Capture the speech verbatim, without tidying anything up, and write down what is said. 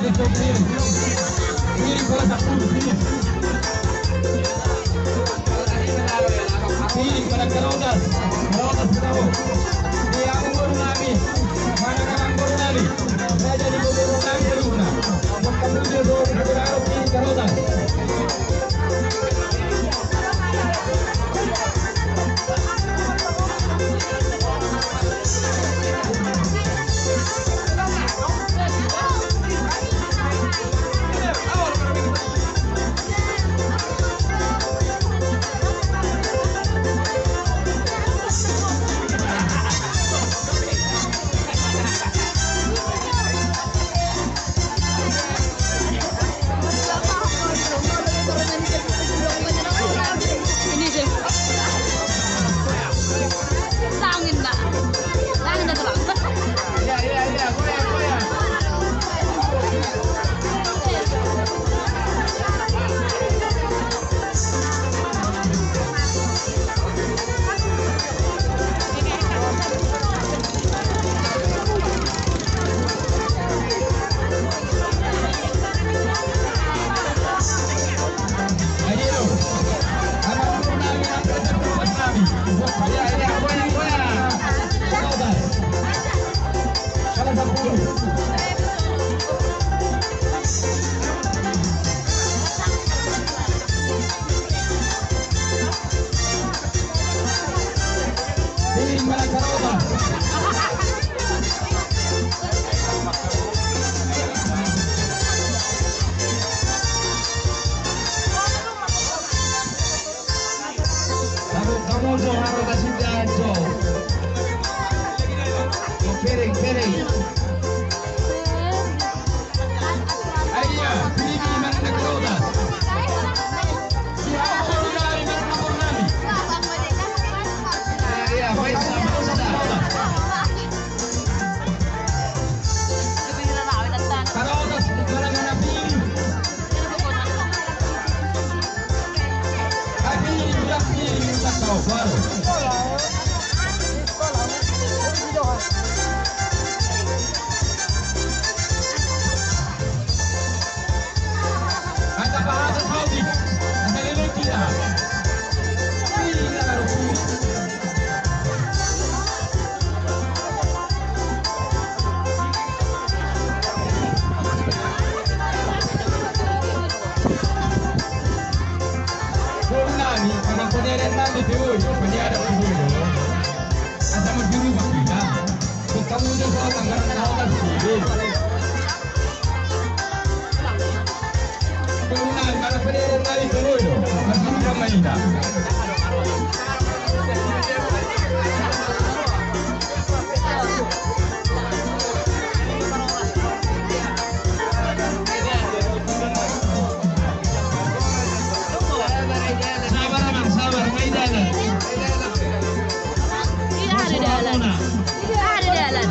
Piring, piring, pala sampulu, piring. Piring, pala karotas, karotas, karotas. Di amang boru nami, manang amang boru nami. Raja ni boru nami, boru nami. Boru nami, piring, karotas. Ini sih. Langin dah. Langin dah tulang. Kamu, kamu, Johar, kasih dia, Jo. Piring, piring. Sabar, Amang, sabar, nunga di dalan. Nunga di dalan. Nunga di dalan.